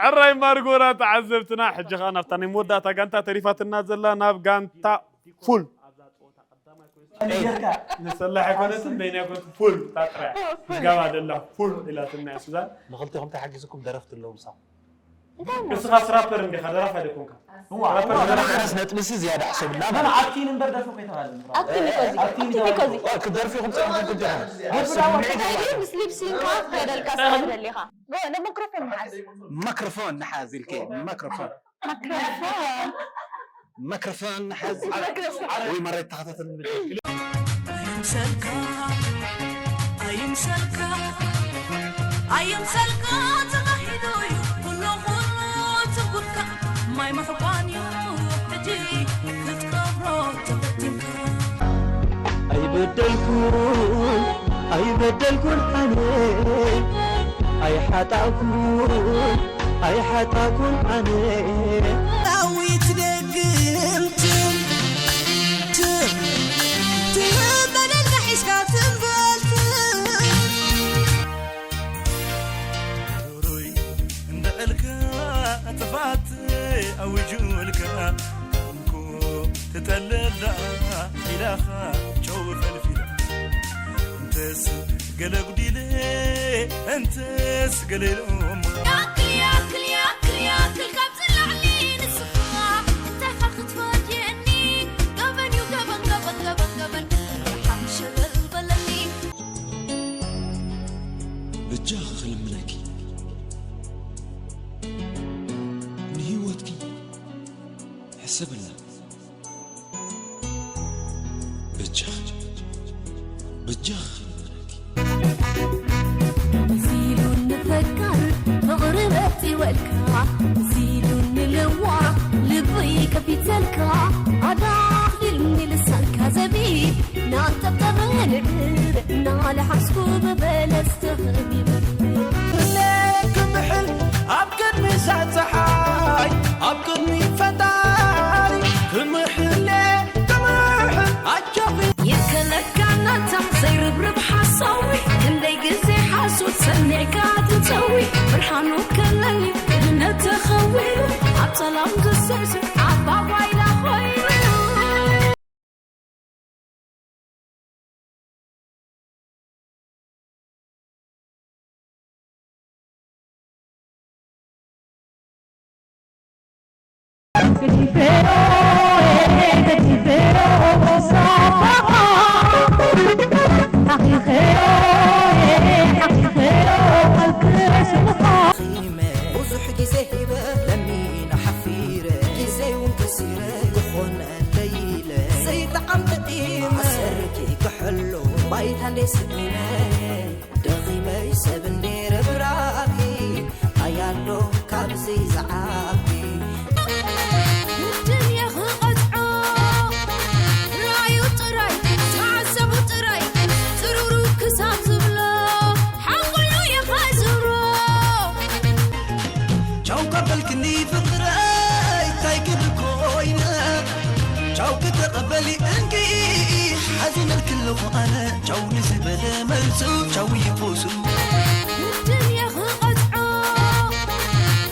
ዕራይ ማርጎራ ተዓዘብትና፣ ሕጂ ኸኣ ናብታ ናይ መወዳእታ ጋንታ ተሪፋትና ዘላ ናብ ጋንታ ፉል። ንሰላሕ ኣይኮነትን፣ በይና ኣይኮነትን፣ ፉል ታጥራ። ምዝጋባ ደላ ፉል ኢላትና እያ ሱዛን። ንኽልቴኹም ተሓጊዝኩም ደረፍቲ ኣለዉ ምሳኹም። ንስኻ ስራፐር እንዲኻ፣ ደራፋይ ኣይኮንካ። እዋ፣ ስራፐር እዋ፣ ደራፋይ። ንሕናስ ነጥቢ ሲ ዝያዳ ሕሰብልና ማለት እዩ። ኣክቲን እምበር ደርፊ ከይተባለ። ኣክቲን እኮ እዚ፣ ኣክቲን ኣክቲን እኮ እዚ። ኦ፣ ክትደርፊ ኢኹም ጸኒሕኩም ዲኹም? ደርፊ ደርፊ። ምስ ሊፕሲንካ ከይደልካ ስራሕ ደሊኻ። ኦ፣ ንማይክሮፎን መሓዝ። ማይክሮፎን ንሓዝ ኢልኪ፣ ማይክሮፎን። ማይክሮፎን። ማይክሮፎን ንሓዝ። ማይክሮፎን። ወይ መሬት ተኸታተል ንብል። ኣይምሰልካ፣ ኣይምሰልካ፣ ኣይምሰልካ ተባሂሉ እዩ ኩሉ ኩሉ ትጉድካ። ማይ ምሕቋን እዩ ሕጂ ክትቀብሮ ተፈቲንካ። ኣይበደልኩን ኣይበደልኩን ኣነ ኣይሓጣእኩን ኣይሓጣእኩን ኣነ። ዳዊት ደግም ትም ትም ትም በለልካ ሒዝካ ትም በል ትም። ሩይ እንደ ዕልካ ጥፋት ኣውጁልካ እንኮ ትጠልላ ኢላኻ ጨው ፈልፊላ እንተስ ገለ ጉዲለ እንተስ ገለ ኢሎማ። ያክል ያክል ያክል ያክል ካብዚ ላዕሊ ንስኻ እንታይ ኢኻ ክትፈድየኒ? ገበን እዩ ገበን ገበን ገበን ገበን ሓፍ ሸለል በለኒ። በጃኺ ክልምነኪ ንህይወትኪ ሕሰብላ። በጃኺ በጃኺ ክልምነኪ። መሲሉ ንፈካር ፍቕሪ በጺወልካ፣ መሲሉ ንልዋ ልበይ ከፊተልካ፣ ኣዳኺልኒ ልሳንካ ዘቢብ ናንጠብጠበ ንዕር እናለሓስኩ ብበለስ ተኸቢበ። ክምሕል ኣብ ቅድሚ እዛ ጸሓይ፣ ኣብ ቅድሚ ፈጣሪ ክምሕል፣ ክምሕል ኣጆኺ። ይከለካ ናታ ዘይርብርብ ሓሳዊ፣ ክንደይ ግዜ ሓሶት ሰሚዕካ ትጸዊ፣ ብርሃኑ ከለሊ እምነት ተኸዊሉ፣ ኣብ ጸላም ዝስዕስዕ ኣብ ባባይላ ኮይኑ። ብዙሕ ግዜ ሂበ ለሚነ ሓፊረ፣ ግዜይ እውን ከሲረ፣ ክኾን እንተ ኢለ ዘይጠዓም ጥዒመ፣ ኣሰርኪ ክሕሉ ባይታ እንደ ስኢነ፣ ደኺመ ሰብ እንደ ረብራቢ፣ ኣያዶ ካብዚ ዝዓቢ። ውድን እየ ክቐጽዖ፣ ርኣዩ ጥራይ፣ ተዓዘቡ ጥራይ፣ ጽሩሩ ክሳብ ዝብሎ፣ ሓንጎሉ እየ ክዝብሮ። ቻው ቀበልክኒ ፍቕረይ፣ እንታይ ክብል ኮይነ? ቻው ክተቐበሊ እንኪ፣ ሓዚነልኪ ኣለኹ ኣነ። ቻው ንዝበለ መልሱ፣ ቻው ይፖሱ። ውድን እየ ክቐጽዖ፣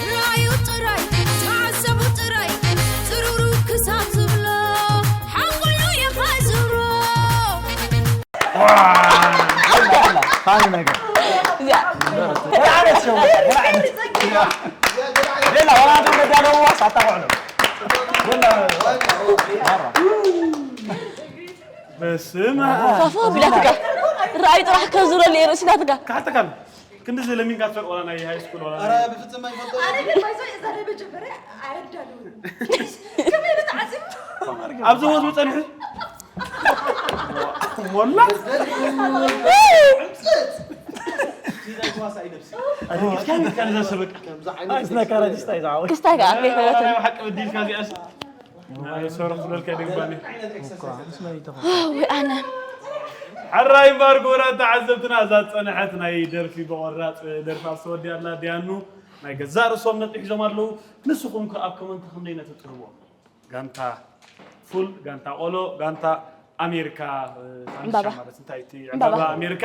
ርኣዩ ጥራይ፣ ተዓዘቡ ጥራይ፣ ጽሩሩ ክሳብ ዝብሎ፣ ሓንጎሉ እየ ክዝብሮ። ፋኒ ነገር። እዚኣ። ገና ዓይነት ሸው፣ ገና ዓይነት። ቤላ፣ ዋላ ኣንተ እንደዳለው ዋስ ኣታውዕሎ። ቤላ። በስመ ኣብ። ፋፎ ቢላትካ። ርኣዩ ጥራሕ ከዙረሉ እየ ርእሲታትካ። ካሕተካል። ክንዲ ዘለሚንካ ትፈልጥ ዋላ ናይ ሃይ ስኩል ዋላ ኧረ ናይ ብፍጽም ኣይፈልጦ። ኣነ ግን ባይዞ እዛ ናይ መጀመርያ ኣየዳለውን። ከመይ ኢሉ ተዓዚቡ? ኣብዚ ወዝ መጸንሑ። ሞላ። ክስታይ ከኣ ከይፈለተኒ። ሓቂ በዲልካ እዚኣስ። ናይ ሰረኹ ዝበልካ ድግባኒ። ወይ ኣነ። ሕራይ እምበኣር ክቡራት ተዓዘብትና፣ እዛ ዝጸንሐት ናይ ደርፊ ብቖራጽ ደርፊ ኣብ ዝተወድያ ኣላ። ዲያኑ ናይ ገዛእ ርእሶም ነጥቢ ሒዞም ኣለዉ። ንስኹም ከ ኣብ ኮመንት ክንደይ ነጥቢ ትህብዎ? ጋንታ ፉል ጋንታ ቆሎ ጋንታ ኣሜሪካ። ዕምባባ ማለት እንታይ እቲ ዕምባባ ኣሜሪካ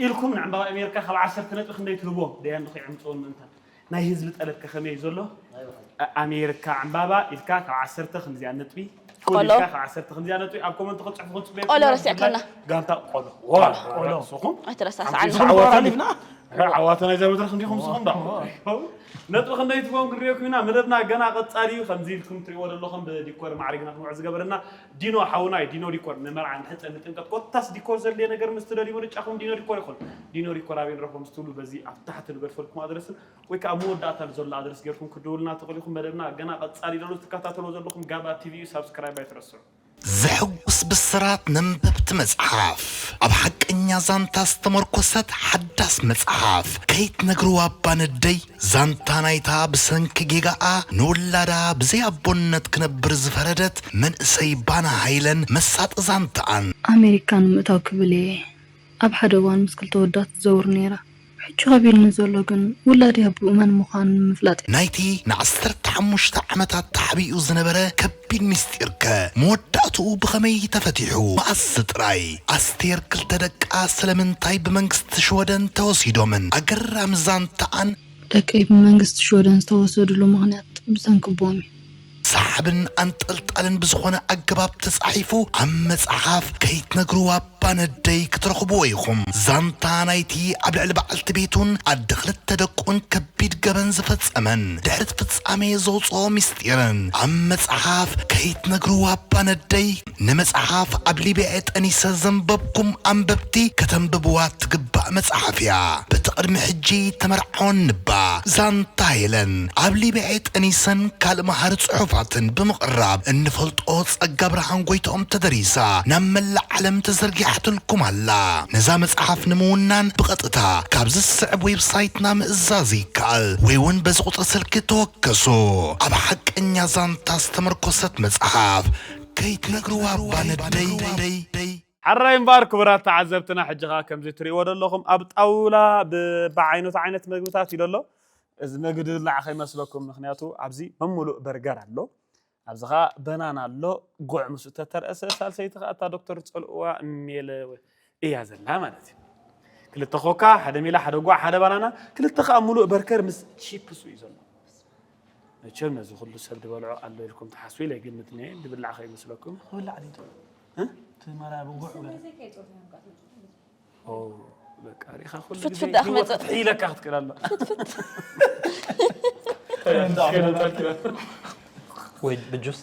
ኢልኩም ንዕምባባ ኣሜሪካ ካብ ዓሰርተ ነጥቢ ክንደይ ትህቦ ደያን ዶ ይዕምፅውን ምእንታ ናይ ህዝቢ ጠለብ ከኸመይ ዘሎ ኣሜሪካ ዕምባባ ኢልካ ካብ ዓሰርተ ክንዚያ ነጥቢ ፉል ኢልካ ካብ ዓሰርተ ክንዚያ ነጥቢ ኣብ ኮመንት ክፅሕፉ ክንፅበ ቆሎ ረሲዕካና ጋንታ ቆሎ ቆሎ ቆሎ ስኹም ኣይትረሳስዓኒ ዓወትና ዓዋተ ናይዛ መድረኽ እንዲኹም ንስኹም ዶ ነጥቢ ክንደይ ትቦም ክንሪኦኩም ኢና። መደብና ገና ቀጻሊ እዩ። ከምዚ ኢልኩም ትሪእዎ ዘለኹም ብዲኮር ማዕሪግና ክንውዕ ዝገበረና ዲኖ ሓውና እዩ። ዲኖ ዲኮር ንመርዓ ንሕጸ ንጥምቀት ኮታስ ዲኮር ዘድልየ ነገር ምስ ትደልዩ ምርጫኹም ዲኖ ዲኮር ይኹን። ዲኖ ዲኮር ኣበይ ንረኽቦም ዝትብሉ በዚ ኣብ ታሕቲ ንገድፈልኩም ኣድረስን ወይ ከዓ ኣብ መወዳእታ ንዘሎ ኣድረስ ጌርኩም ክድውልና ትኽእሉ ኢኹም። መደብና ገና ቀጻሊ ዘሎ ትከታተልዎ ዘለኹም ጋባ ቲቪ እዩ። ሳብስክራይብ ኣይትረስዑ። ዘሐጉስ ብስራት ነንበብቲ መጽሓፍ፣ ኣብ ሓቀኛ ዛንታ ዝተመርኮሰት ሓዳስ መጽሓፍ፣ ከይትነግርዋ እባ ነደይ፣ ዛንታ ናይታ ብሰንኪ ጌጋኣ ንውላዳ ብዘይ ኣቦነት ክነብር ዝፈረደት መንእሰይ ባና ሃይለን መሳጢ ዛንታኣን። ኣሜሪካ ንምእታው ክብል እየ ኣብ ሓደ እዋን ምስ ክልተ ኣወዳት ትዘውር ነይራ። ሕጂ ከቢድኒ ዘሎ ግን ውላደይ ኣቦኡ መን ምዃኑ ንምፍላጥ እዩ። ናይቲ ንዓሰርተ ሓሙሽተ ዓመታት ተሓቢኡ ዝነበረ ከቢድ ምስጢርከ መወዳእትኡ ብኸመይ ተፈቲሑ? መኣስ ጥራይ? ኣስቴር ክልተ ደቃ ስለምንታይ ብመንግስቲ ሽወደን ተወሲዶምን? ኣገራሚ ዛንታኣን። ደቀይ ብመንግስቲ ሽወደን ዝተወሰድሉ ምኽንያት ብሰንኪ ኣቦኦም እዩ። ሰሓብን ኣንጠልጣልን ብዝኾነ ኣገባብ ተጻሒፉ ኣብ መጽሓፍ ከይትነግርዋ ባነደይ ክትረኽብዎ ኢኹም። ዛንታ ናይቲ ኣብ ልዕሊ በዓልቲ ቤቱን ኣደ ክልተ ደቁን ከቢድ ገበን ዝፈጸመን ድሕሪ እቲ ፍጻሜ ዘውጽኦ ምስጢርን ኣብ መጽሓፍ ከይትነግርዋ ባነደይ ንመጽሓፍ ኣብ ሊብያ ጠኒሰ ዘንበብኩም ኣንበብቲ ከተንብብዋ ትግባእ መጽሓፍ እያ። በቲ ቅድሚ ሕጂ ተመርዓወን ንባ ዛንታ ሄለን ኣብ ሊብያ ጠኒሰን ካልእ መሃሪ ጽሑፋትን ብምቕራብ እንፈልጦ ጸጋ ብርሃን ጎይትኦም ተደሪሳ ናብ መላእ ዓለም ተዘርጊሓትልኩም ኣላ። ነዛ መጽሓፍ ንምውናን ብቐጥታ ካብዚ ዝስዕብ ዌብሳይትና ምእዛዝ ይከኣል ወይ እውን በዚ ቁጽሪ ስልኪ ተወከሱ። ኣብ ሓቀኛ ዛንታ ዝተመርኮሰት መጽሓፍ ከይትነግርዋ እባ ነደይ። ሕራይ እምበኣር ክቡራት ተዓዘብትና ሕጂ ኸኣ ከምዚ ትርእይዎ ዘለኹም ኣብ ጣውላ ብብዓይነቱ ዓይነት መግብታት እዩ ዘሎ። እዚ መግቢ ዝብላዕ ከይመስለኩም ምኽንያቱ ኣብዚ መምሉእ በርገር ኣሎ። ኣብዚ ኸኣ በናና ኣሎ፣ ጉዕ ምስኡ ተተርኣሰ፣ ሳልሰይቲ ኸኣ እታ ዶክተር ዝጸልእዋ ሜለ እያ ዘላ ማለት እዩ። ክልተ ኮካ፣ ሓደ ሜላ፣ ሓደ ጉዕ፣ ሓደ ባናና፣ ክልተ ኸኣ ሙሉእ በርገር ምስ ቺፕሱ እዩ ዘሎ። መቸም ነዚ ኩሉ ሰብ ዝበልዖ ኣሎ ኢልኩም ትሓስቡ ኢለ ይግምት እኒሀ፣ ዝብላዕ ከይመስለኩም። ክብላዕ ድዩ? እ? እቲ ማራ ብጉዕ በለ። ኦ፣ በቃ ሪኻ ኩሉ ግዜ ፍትፍት ደኣ ህይወት ክመጽእ። ክትሕይለካ ክትክእል ኣላ። ወይ ብጁስ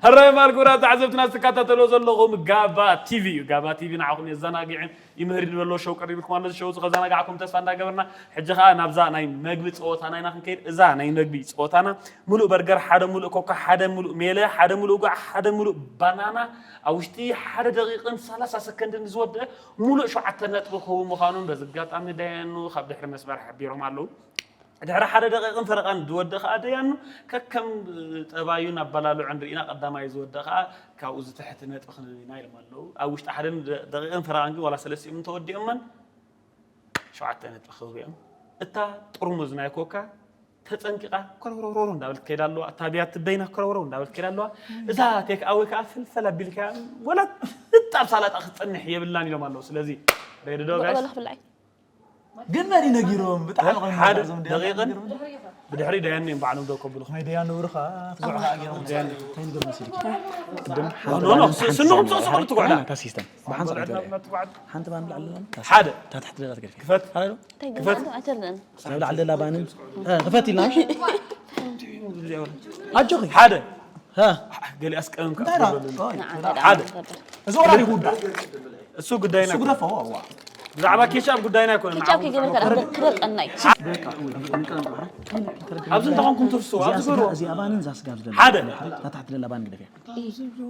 ሕራይ ማልጉራ ተዓዘብትና ዝትከታተሎ ዘለኹም ጋባ ቲቪ እዩ። ጋባ ቲቪ ንዓኹም የዘናግዕን ይምህር ዝበሎ ሸው ቀሪብልኩም ኣሎ። እዚ ሸው እዚ ከዘናግዓኩም ተስፋ እንዳገበርና ሕጂ ኸዓ ናብዛ ናይ መግቢ ፀወታና ኢና ክንከይድ። እዛ ናይ መግቢ ፀወታና ሙሉእ በርገር፣ ሓደ ሙሉእ ኮካ፣ ሓደ ሙሉእ ሜለ፣ ሓደ ሙሉእ ጓዕ፣ ሓደ ሙሉእ ባናና ኣብ ውሽጢ ሓደ ደቂቕን ሰላሳ ሰከንድን ዝወደአ ሙሉእ ሸውዓተ ነጥቢ ክህቡ ምዃኖም በዚ ኣጋጣሚ ዳያኑ ካብ ድሕሪ መስመር ሓቢሮም ኣለዉ። ድሕሪ ሓደ ደቂቕን ፈረቓን ዝወደ ኸዓ ደያኑ ከከም ጠባዩን ኣበላልዑን ርኢና ቀዳማይ ዝወደ ኸዓ ካብኡ ዝተሕተ ነጥቢ ክንህብ ኢና ኢሎም ኣለዉ። ኣብ ውሽጢ ሓደ ደቂቕን ፈረቓን ግን ዋላ ሰለስቲኦም እንተወዲኦመን ሸውዓተ ነጥቢ ክህቡ እዮም። እታ ጥርሙዝ ናይ ኮካ ተጸንቂቓ ኮረውረውረው እንዳበለት ከይዳ ኣለዋ። እታ ብያቲ በይና ኮረውረው እንዳበለት ከይዳ ኣለዋ። እዛ ቴክ ኣወይ ከኣ ፍልፈል ኣቢልካ ወላ ፍጣብ ሳላጣ ክትጸንሕ የብላን ኢሎም ኣለዉ። ስለዚ ሬዲ ዶ ጋይስ? በላ ክብላዕ እዩ። ግን መን እዩ ነጊሮም? ብጣዕሚ ቀሚሙ ሓደ እዞም እንዲኦም ደቂቕን ነጊሮም። ብድሕሪ ደያኒ እዮም ባዕሎም ደው ከብሉ። ናይ ደያኑ ብርኻ ትጉዕ ከኣ ገይሮም። እንታይ ንገር መሲልኪ? ቅድም ኖ፣ ኖ፣ ስ-፣ ስንኹም ስቕ ስቕ ኢሉ ትጉዕ። ናታ ሲስተም። ብሓንሳእ ትጉዕ። ትጉዕ። ሓንቲ ባንድ ላዕሊ። ሓደ። ታሕቲ ትደላ ትገርፊ። ክፈት። ክፈት። ኣይተርድእን። ኣብ ላዕሊ ደላ ባንን። እ፣ ክፈት ኢልና። ኣጆኺ። ሓደ። ሀ። ገሊኣስ ቀምካ እንታይ ዳ? ትበሉ። ኦይ፣ ንዓና ሓደ። ደኣ ንኸብር። እዚ ወራሪ ጉዳ። እሱ ጉዳይና እሱ ኣይኮነን። ግደፎ፣ ዋዋ። ብዛዕባ ኬሻብ ጉዳይና ኣይኮነን። ኪቻብ ክገብር ከኣ ክደርቀና እዩ። ኣብዚ እንተኾንኩም ትፍስዎ፣ ኣብዚ እዚኣ ግበርዎ። ስጋ-፣ እዚኣ ባንን እዛ ስጋ ዝደላ። ሓደ። እታ ታሕቲ ደላ ባን ግደፍያ።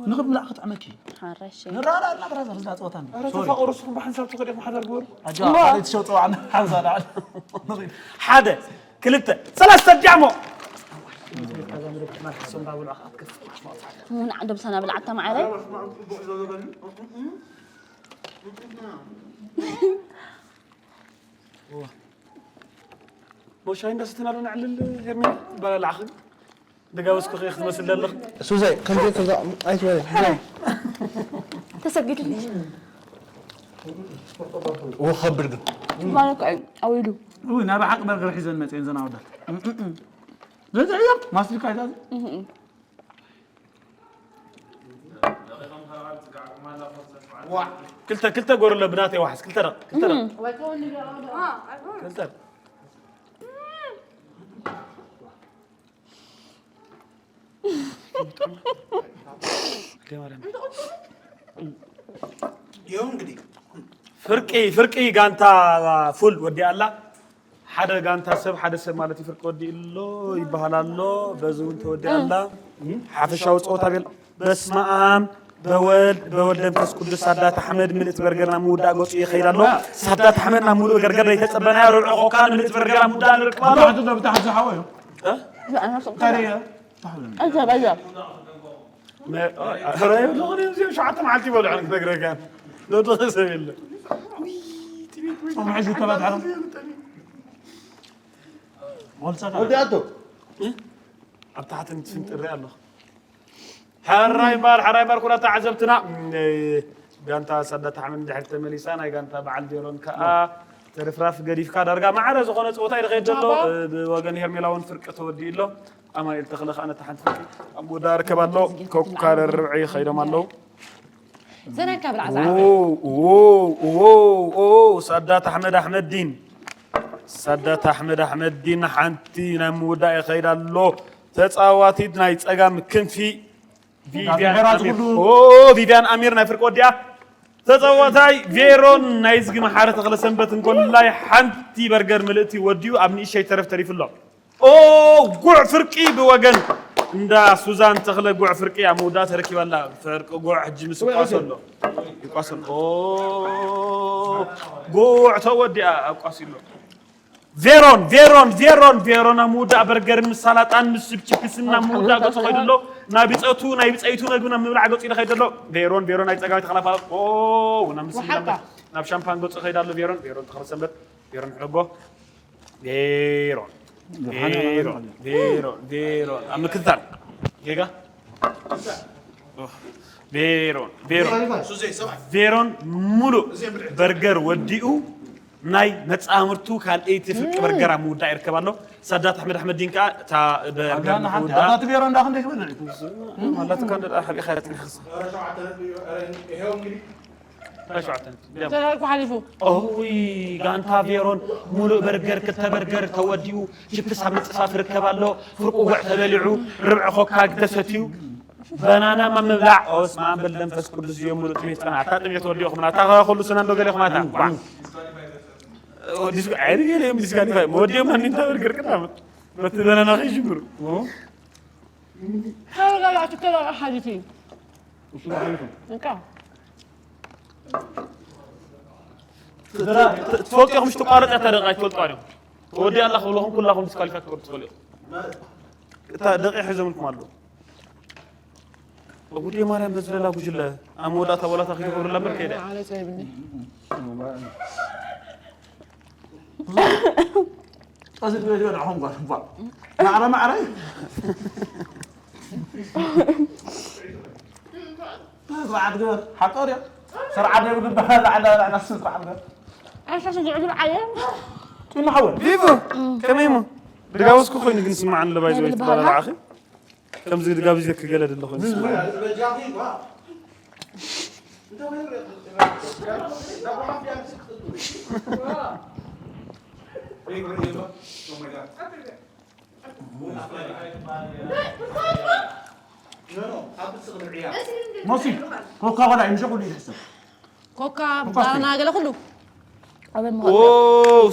ንኽብላዕ ክጥዕመኪ። ሓራሽ። ንራራና ብራዘር፣ እዛ ፀወታ እንዲ። ኧረ ሶሪ። ተፋቐሩ፣ ንስኹም ብሓንሳብ ተኸዲኹም ሓዳር ግበሩ። ኣጆ፣ ካልእ ትሸው ፀዋዕና፣ ሓንሳ ዳዕል። ንኺድ። ሓደ፣ ክልተ፣ ሰለስተ፣ ጃሞ። እውን ዓንዶም ሰና ብልዓታ ማዓረይ። ሞሻይ እንዳስተናሉ ነዕልል ሄርሜላ ትበላለዓኺ። ደጋውስኩ ክትመስል ዘለኽ። ሱዛይ ከምዚ ከምዛ ኣይትበለ። ተሰጊድልሽ ወኸብር ግን ማለት እዩ ኣውሉ ውይ ናይ ብሓቂ በርገር ሒዘን መፅየን ዘን ኣወዳት። ገዛ እዮም ማስቲካ ይዛዝ። ክልተ ክልተ ጎርለ ብናተይ ዋሕስ ክልተ ደቕ ክልተ ደቕ ክልተ ደቕ። ፍርቂ ፍርቂ ጋንታ ፉል ወዲኣ ኣላ። ሓደ ጋንታ ሰብ ሓደ ሰብ ማለት እዩ ፍርቂ ወዲኡ ኣሎ ይበሃል ኣሎ። በዚ እውን ተወዲኣ ኣላ። ሓፈሻዊ ፀወታ ቤል በስመ ኣብ በወልድ በወልድ መንፈስ ቅዱስ ሳዳት ኣሕመድ ምልእቲ በርገር ናብ ምውዳእ ገፁ ይኸይድ ኣሎ። ሳዳት ኣሕመድ ናብ ምሉእ በርገር ዘይተፀበናዮ ርብዒ ኮካ ንምልእቲ በርገር ኣብ ምውዳእ ንርክብ ኣሎ። ብታሕቲ ዶ ብታሕቲ ዝሓወ እዩ። ታዲያ ኣዛ ኣዛ ሕራይ ኣለኹ እዚኦም ሸውዓተ መዓልቲ ይበልዑ ክነግረካ ለድኸ ሰብ የለ ጾም ሕጂ ተባትሐ ወልፀካ ወዲኣቶ ኣብ ታሕቲ ንትፍንጥሪ ኣለኹ። ሕራይ እምበር ሕራይ እምበር ኩራ ተዓዘብትና። ጋንታ ሳዳት ኣሕመድ እንድሕር ተመሊሳ ናይ ጋንታ በዓል ቬሮን ከዓ ተርፍራፍ ገዲፍካ ዳርጋ ማዕረ ዝኾነ ፀወታ እዩ ዝኸይድ ዘሎ። ብወገን ሄርሜላ እውን ፍርቂ ተወዲኡ ኣሎ። ኣማኑኤል ተኽለ ከዓ ነታ ሓንቲ ፍርቂ ኣብ መወዳእ ርከብ ኣሎ። ኮካ ደርብዒ ይኸይዶም ኣለዉ። ዘናካ ብልዓ ሳዳት ኣሕመድ ኣሕመዲን ሳዳት ኣሕመድ ኣሕመዲን ሓንቲ ናይ ምውዳእ ይኸይድ ኣሎ። ተፃዋቲት ናይ ፀጋም ክንፊ ቪቪያን ኣሚር ናይ ፍርቂ ወዲያ ተፃዋታይ ቬሮን ናይ ዝጊ መሓረ ተኽለ ሰንበት እንኮላይ ሓንቲ በርገር ምልእቲ ወዲኡ ኣብ ንእሸይ ተረፍ ተሪፉ ኣሎ። ኦ ጉዕ ፍርቂ ብወገን እንዳ ሱዛን ተኽለ ጉዕ ፍርቂ ኣብ መውዳእ ተረኪባላ። ፍርቂ ጉዕ ሕጂ ምስ ይቋሰ ኣሎ ይቋሰ ኣሎ። ኦ ጉዕ ተወዲኣ ኣብ ቋሲ ኣሎ። ቬሮን ቬሮን ቬሮን ቬሮን ኣብ ምውዳእ በርገር ምስ ሳላጣን ምስ ችፕስን ናብ ምውዳእ ገጹ ከይዱ ኣሎ። ናይ ብጸቱ ናይ ብጸይቱ መግቢ ናብ ምብላዕ ገጹ ኢሉ ከይዱ ኣሎ። ቬሮን ቬሮን ናይ ጸጋሚ ተኸላፋ ኦ ናብ ምስ ናብ ሻምፓን ገጹ ከይዳ ኣሎ። ቬሮን ቬሮን ተኸለ ሰንበት ቬሮን ሕጎ ቬሮን ቬሮን ቬሮን ቬሮን ኣብ ምክትታል ጌጋ ቬሮን ቬሮን ቬሮን ሙሉእ በርገር ወዲኡ ናይ መጻምርቱ ካልኣይቲ ፍርቂ በርገር ኣብ ምውዳእ ይርከብ ኣሎ። ሳዳት ኣሕመድ ኣሕመዲን ከዓ እታ በርገር ምውዳእ ኣቲ ቬሮን ዳ ክንደይ ክበልዕ ማላትካ እንደ ሓቢኻ ያትንክስ ተላልኩ ሓሊፉ ኦይ ጋንታ ቬሮን ሙሉእ በርገር ክልተ በርገር ተወዲኡ ችፕስ ኣብ ምፅፋፍ ርከብ ኣሎ። ፍርቁ ጉዕ ተበሊዑ ርብዒ ኮካ ተሰትዩ በናና ኣብ ምብላዕ ኦስማን በል መንፈስ ቅዱስ እዮም ሙሉእ ጥሜት ፀና ኣታ ጥሜት ወዲኦኹም ናታ ኩሉ ስና እንዶ ገሌኹም ኣታ ዲስኳሊፋይ መወዲኦም ማን እንታ በርገር ቅዳመት በቲ በናና ከይጅምሩ ተረጋጋዕ ትከላኸል ሓሊፉ እዩ እቃ ትፈልጡ ኢኹም ትቋረፅ እያ ደቂቕ ኣይትፈልጡ ዲኹም ተወዲኣ ኣላ ክብለኹም ኩላኹም ዲስኳሊፋይ ክትገብሩ ትኽእሉ ኢኹም እታ ደቂቕ ሒዞምልኩም ኣለዉ ጉዴ ማርያም በዝለላ ጉጅለ ኣብ መወዳእታ ወላታ ክገብሩላ እምበር ከይደ እዚ ድበ ዝበልዕኹም ጓል እባ ማዕረ ማዕረ ስርዓት ግበር ሓጦር እያ ስርዓት የብሉ በላ ላዕላ ላዕላ ስርዓት ግበር ኣሻሽ ዝዕብል ዓየ ጢሙ ሓወ ቪቮ ከመይ እሞ ድጋውስኩ ኮይኑ ግን ስማዓን ለባይ ዝበይ ትበላልዓኺ ከምዚ ድጋብ ይዘክ ገለ ደሎ ኮይኑ ስማዓን ሞሲ ኮካ ኮላ ይምሸ ኩሉ ይሕሰብ ኮካ ባና ገለ ኩሉ ኣበል ኦ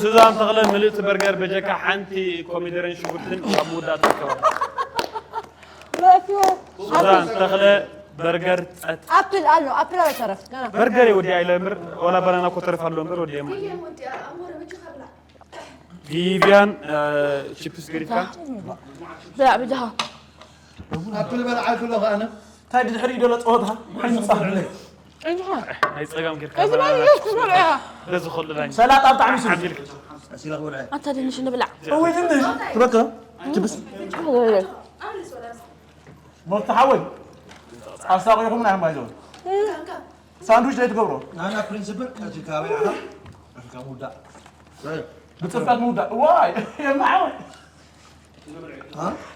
ሱዛን ተኽለ ምልእቲ በርገር በጀካ ሓንቲ ኮሚደረን ሽጉርትን ኣብ ምውዳእ ትርከባ ሱዛን ተኽለ በርገር ጸጥ ኣፕል ኣሎ ኣፕል ኣሎ ተረፍ ገና በርገር የወዲኣ ኢለ እምበር ወላ ባናና እኮ ተረፍ ኣሎ እምበር ወዲአ ማለት ቪቪያን እ፣ ቺፕስ ገዲፍካ ብላዕ ብጃኻ ኣፕል በልዓ ከለኹ ኣነ እንታይ ድድሕሪ ደሎ ፀወታ ሓይምፃ እንዲኻ ናይ ፀጋም ጌርካ እዚ ማለት ኢየሱስ በልዕ ኢኻ በዚ ከሉ ላኝ ሰላጣ ብጣዕሚ ስሉ ዓሚልካ ኣታ ድንሽ ንብላዕ። እወይ ድንሽ ትበልዕ? ችፕስ? መፍትሓ ወይ? ኣሳቂኹም ናይ ማይዞ። ሳንድዊች ዘይትገብሮ? ናና ፕሪንስፕል፣ እቲ ካበይ ዓኻ? ኣፍሪካ ምውዳእ። ብፅፈት ምውዳእ። ዋይ፣ የማዓወይ።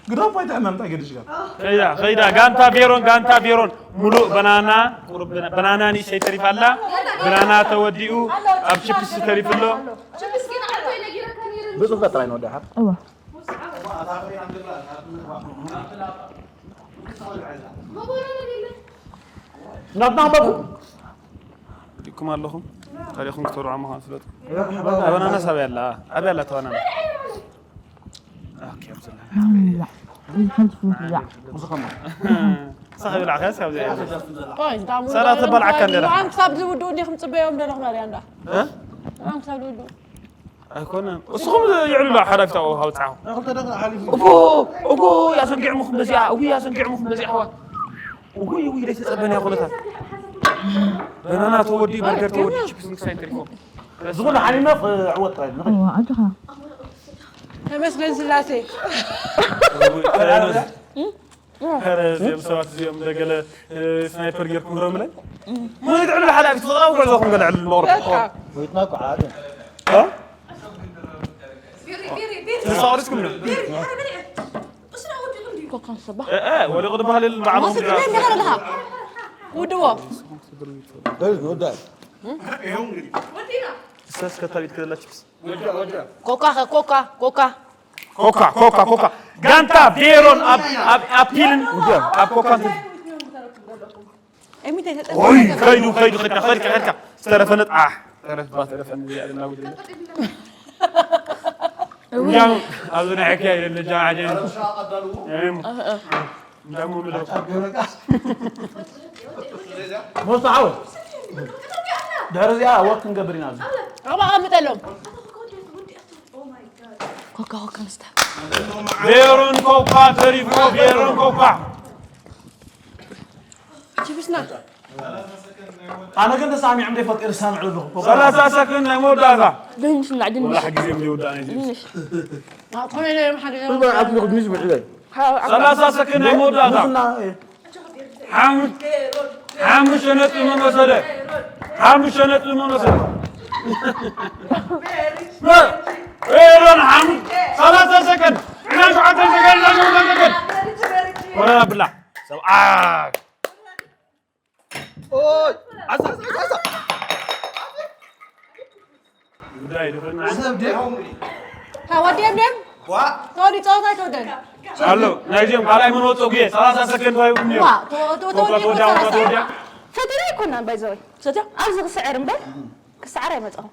ግዳፎ ኣይትሕመም፣ እንታይ ገዲሽካ? ከይዳ፣ ከይዳ፣ ጋንታ ቬሮን፣ ጋንታ ቬሮን። ሙሉእ በናና፣ ቁሩብ በና-፣ በናና ንእሽተይ ተሪፋ ኣላ። በናና ተወዲኡ፣ ኣብ ችፕስ ተሪፉ ኣሎ። ብፅፈት ጥራይ ንወዳእ። እዋ። ናትና ኣንበቡ። ዲኩም ኣለኹም? ታሪኹም ክተርዑ ምዃን ፍለጡ። ተወናነስ ኣበይ ኣላ? ኣበይ ኣላ ተወናነስ? ኦኬ፣ ኣብዘላ። ንስኻ ብላዕካ እስኪ ኣብዚ። ቆይ፣ እንዳ ሙሉ ሰራ ተበላዕካ እንደ ንዓም ክሳብ ዝውድኡ እንዲኹም ጽበዮም ደለኹም ኣርያ እንዳ። እ? ንዓም ክሳብ ዝውድኡ። ኣይኮነን። እስኹም ይዕልሉ ሓዳፊት ኣብኡ ሃውጻኹ። እፎ፣ እጎ፣ ያሰንጊዕሙኹም በዚኣ፣ እጉ፣ ያሰንጊዕሙኹም በዚኣ፣ ኣሕዋት። እጉ፣ እጉ፣ ዘይተጸበነ ኩነታት። በናና ተወዲ፣ በርገር ተወዲ፣ ቺፕስ ንክሳይ ተሪፎም። ዝኾነ ሓሚመ ክዕወት ጥራይ፣ ንኽእል። እዋ፣ ኣጆኻ። ተመስገን ስላሴ። እጉ፣ ተመስገን። ኧረ፣ እዚኦም ሰባት እዚኦም እንደ ገለ፣ እ፣ ስናይፐር ጌርኩም ሮምለይ? ሞይት ዕሉ ሓላፊ ትፈጥራ ጉዕዞኹም ገለ ዕሉ መቕረብ። በቃ። ሞይትና እኮ ዓደ። እ? ቢሪ፣ ቢሪ፣ ቢሪ። ተሳዋሪስኩም ነው? ቢሪ፣ ሓደ በሊዐ። እሱ ነው ወዲቑ እንዲሁ። ኮካን ሰባ። እ፣ እ፣ ወዲቑ ዝበሃል የለን፣ በዓል ወስድ ወዲቑ። ምን ያህል ለሃ? ውድዎ። በል፣ ወዳይ። ወዲና። እሳስ ከታቢት ከደላ ቺፕስ። ኮካ፣ ኮካ፣ ኮካ። ኮካ፣ ኮካ፣ ኮካ። ጋንታ ቬሮን ኣብ፣ ኣብ፣ ኣብ ፒልን ኣብ ኮካን። ኤሚት ኣይተጠ-፣ ኦይ፣ ከይዱ፣ ከይዱ፣ ከይድካ፣ ከይድካ፣ ከይድካ። ዝተረፈ ነጥ-፣ ኣሕ፣ ተረፍ፣ ባተረፈ ነጥ-፣ ያለ ናውድ። እንዲያው ኣብዚ ናይ ሕክያ የለ፣ ጃ፣ ዓጀን። እም። እንዲያው ምንድነው? ሞስጣ ሓወይ። ድሕሪ እዚኣ ወክ ክንገብር ኢና ኣብዚ። ኣብኣ ኣቐምጠሎም። ኮካ፣ ኮካ ንስታ። ቬሮን ኮካ ተሪፍዎ፣ ቬሮን ኮካ። ቺፕስና። ኣነ ግን ተሳሚዖም ደይ ፈጢር ሳምዕ ኣለኹ። ኮካ። ሰላሳ ሰከንድ ናይ መወዳእታ። ድንሽ ንብላዕ፣ ድንሽ። ወላ ግዜ ዘይወዳእ ናይ ድንሽ። ድንሽ። ኣኮነ ለይ ሓደ እባ ኣብ ልኹ ድንሽ ብዕበል። ሓ-፣ ሰላሳ ሰከንድ ናይ መወዳእታ። ንስና፣ እ፣ ሓሙሽ-፣ ሓሙሽተ ነጥቢ መን ወሰደ? ሓሙሽተ ነጥቢ መን ወሰደ? ሜሮን ሓሙሽ-፣ ሰላሳ ሰከንድ። ዕና ሸውዓተ ሰከንድ፣ ዕና ሸውዓተ ሰከንድ። ወረዳ ብላ። ሰብኣይ። ኦይ፣ ኣዛ፣ ኣዛ፣ ኣዛ፣ ኣዛ። ጉዳይ ድፈና። ሰብ ድዩ? ሃ፣ ወዲኦም ድዮም? ዋ። ተወዲ ጸወታ ኣይተወደን። ኣሎ፣ ናይዚኦም ካልኣይ መን ወጾ ጉየ፣ ሰላሳ ሰከንድ ሂቡኒ። ዋ፣ ተወ-፣ ተወ-፣ ተወዲ ተወዲ ተወዲ ሰላሳ። ተወዲ። ፈተና ኣይኮናን፣ ባይ ዘ ወይ። ሰትያ? ኣብዚ ክስዕር እምበር፣ ክስዓር ኣይመጻኹም።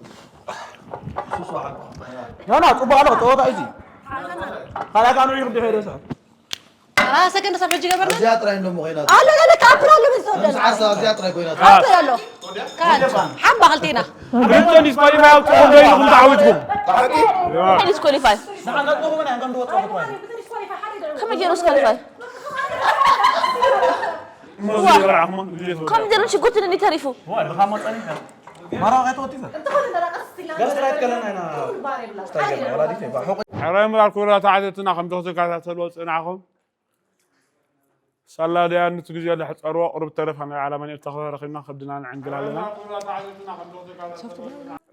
ኖ፣ ኖ፣ ጽቡቕ ኣሎ፣ ጸወታ እዩ እዚ። ካልኣይ ካኑ ይኽብድ ሄደ ሰ። ሰላሳ ሰከንድ ሰብ ሕጂ ገበርና። እዚኣ ጥራይ እንደሞ ኮይና። ኣሎ፣ ኣሎ፣ ካፕል ኣሎ፣ በዚ ተወደና። ምስ ዓሳ እዚኣ ጥራይ ኮይና። ካፕል ኣሎ። ካል፣ ሓባ ክልቴና። ክልተ ዲስኳሊፋይ ኣውፅኹም ዶ ኢልኩም ተዓዊትኩም? ብሓቂ? ዲስኳሊፋይ። ንዓ ነጥቡ ምን ያንገም ድወጥ ወጥ ወይ? ከመይ ገይሩ ዲስኳሊፋይ? እሞ እዚ ይበርዓኹም፣ እዚ ይበርዓኹም። ከም ገይሩ ሽጉርትን እንዲ ተሪፉ። ዋ፣ ድኻ መጸኒ። ማራ ከይትወጥ ይፈ። ገስ ጥራይ ትከለና ኢና። ስታይ ገርና፣ ወላዲት ይባ። ሕራይ ምራር ኩራ ተዓዘብትና ከም ተኸታተልዎ ጽናዕኹም። ሳላ ደኣ ንቲ ግዜ ለሕጸርዎ ቁሩብ ተረፋ ናይ ዓላማ ንኤርትራ ረኺብና ከብድና ንዕንግል ኣለና።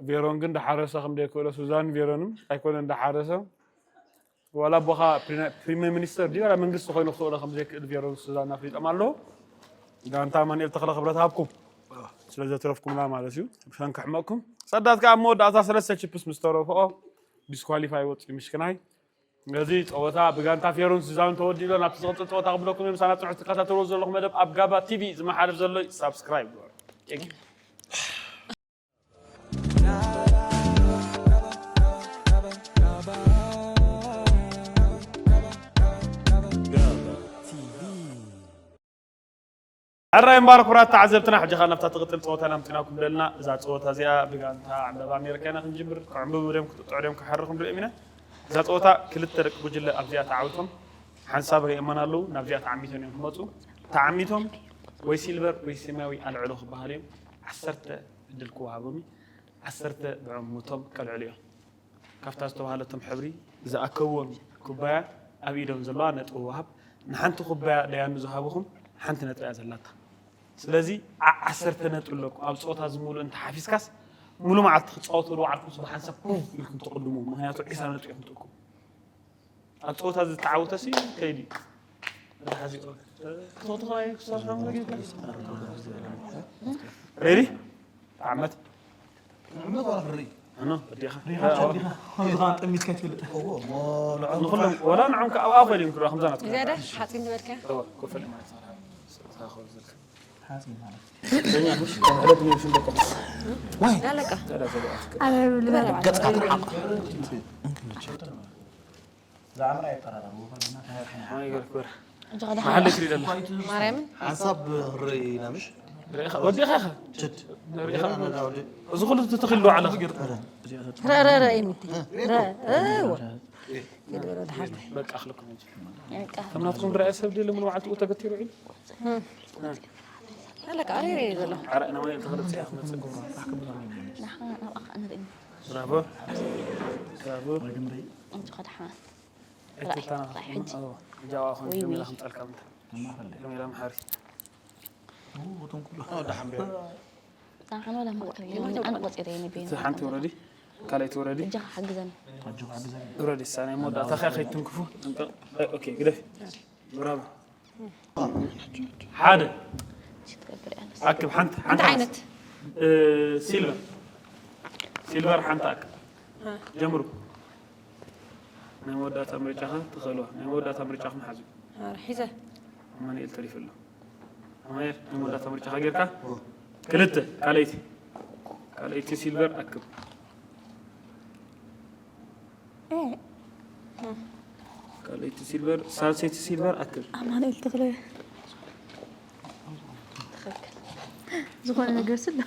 ቬሮን ግን ደሓረሰ ከም ደይክእሎ ሱዛን ቬሮንም ኣይኮነን ደሓረሰ። ዋላ ኣቦኻ ፕሪና-፣ ፕሪምየር ሚኒስተር ድዩ ዋላ መንግስቲ ኮይኑ ክኽእሎ ከም ዘይክእል ቬሮን ሱዛን ኣፍሊጦም ኣለዉ። ጋንታ ኣማኑኤል ተኽለ ክብረት ሃብኩም ስለ ዘትረፍኩምና ማለት እዩ። ብሰንኪ ሕመቕኩም። ጸዳት ከኣ ኣብ መወዳእታ ሰለስተ ቺፕስ ምስ ተረፍኦ ዲስኳሊፋይ ወጽኡ ምሽክናይ። ነዚ ጸወታ ብጋንታ ፌሮን ስዛውን ተወዲሎ ናብቲ ዝቕጽል ጸወታ ክብለኩም እዮም። ሳና ጽሑፍ ትከታተልዎ ዘለኹም መደብ ኣብ ጋባ ቲቪ ዝመሓለፍ ዘሎ እዩ። ሳብስክራይብ ግበሩ። ቴንክ ዩ። ሕራይ እምበኣር ክቡራት ተዓዘብትና፣ ሕጂ ኸኣ ናብታ ትቕጽል ጸወታ ኢና ኣምጺናኩም ዘለና። እዛ ጸወታ እዚኣ ብጋንታ ዕምበባ ኣሜሪካ ኢና ክንጅምር። ክዕምብቡ ድዮም፣ ክጥጥዑ ድዮም፣ ክሓርኹም ንሪኦም ኢና። እዛ ጸወታ ክልተ ደቂ ጉጅለ ኣብዚኣ ተዓዊቶም ሓንሳብ ርእዮመን ኣለዉ። ናብዚኣ ተዓሚቶም እዮም ክመጹ። ተዓሚቶም ወይ ሲልቨር ወይ ሰማያዊ ኣልዕሎ ክበሃሉ እዮም። ዓሰርተ ዕድል ክወሃቦም እዩ። ዓሰርተ ብዕምቶም ከልዕሉ እዮም። ካብታ ዝተባህለቶም ሕብሪ ዝኣከብዎም ኩባያ ኣብ ኢዶም ዘለዋ ነጥቢ ወሃብ። ንሓንቲ ኩባያ ደያኑ ዝሃብኹም ሓንቲ ነጥቢ እያ ዘላታ። ስለዚ ዓ- ዓሰርተ ነጥቢ ኣለኩም። ኣብ ፀወታ ዝምሉ እንተሓፊዝካስ ሙሉ መዓልቲ ክትፃወቱ ባዕልኩም ብሓንሳብ ፑፍ ኢልኩም ትቕድሙ። ምክንያቱ ዒስራ ነጥቢ ኢኹም ትእክቡ። ኣብ ፀወታ ዝተዓወተ ሲ ከይዲ ሬዲ ዓመት ንዕመት ዋላ ክርኢ ኣኖ ወዲኻ ሪኻ ወዲኻ ጠሚትካ ይትፈልጥ እዎ እሞ ንዕኦም ንኹሎም ወላ ንዕኦም ከኣ ኣብኣ ፈልዮም ክረኹም ዛናት ዝያዳ ሓፂን ዝበልካ እዎ ኮፈል ማለት ሓፂን ማለት ገኛ ምሽ ከም ዕለት ነው ሽም በቃ ዋይ ላለቃ ገጽካ ትርሓቕ ዝዓምራ ይጠራረቡ መሓል ትሪደላ ማርያምን ሓንሳብ ርኢና ምሽ ወዲኻ ኢኻ ችድ እዚ ኩሉ ተተኺሉ ዓለ ረረረ ኢሚቲ ረእዎ በቃ ኣኽልኩም እንጂ ከም ናትኩም ዝረኣየ ሰብ ድለ ሙሉ መዓልቲ ተገቲሩ ዒሉ ኣለካ ኣረ ዘሎ ዓረ ነማይ ተኸለጽ ያኽመጽ ናብኣኻ ንርኢ ብራቮ ብራቮ እንጂ ከድሓና ሓንቲ ወረዲ ካልኣይቲ ወረዲ ወረዲ እሳ ናይ መወዳእታ ከ ከይትንክፉ ግደፍ ብራቦ ሓደ ኣክብ ሓንቲ ሓንቲ ዓይነት ሲልቨር ሲልቨር ሓንቲ ኣክብ ጀምሩ ናይ መወዳእታ ምርጫኻ ትኽእልዋ ናይ መወዳእታ ምርጫኹም ሓዙ ሒዘ ኣማኑኤል ተሪፉ ኣሎ ኣማኑኤል ናይ መወዳእታ ምርጫኻ ጌርካ ክልተ ካልኣይቲ ካልኣይቲ ሲልቨር ኣክብ ካልኣይቲ ሲልቨር ሳልሰይቲ ሲልቨር ኣክብ ኣማኑኤል ተኽለ ዝኾነ ነገር ስለ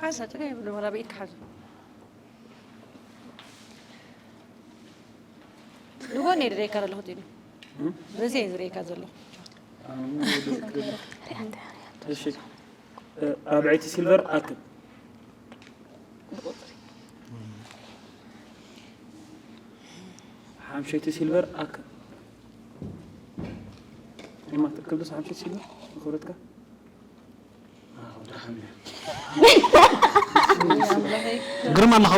ሓንሳ ጥራይ የብሉ ወላ ብኢድካ ሓዙ ንጎኒ እየ ዝርእየካ ዘለኹ ዲኑ በዚ እየ ዝርእየካ ዘለኹ ራብዐይቲ ሲልቨር ኣክብ ሓምሸይቲ ሲልቨር ኣክብ ማ ትክብልስ ሓምሸይቲ ሲልቨር ንክብረትካ ግርማ ኣለኻ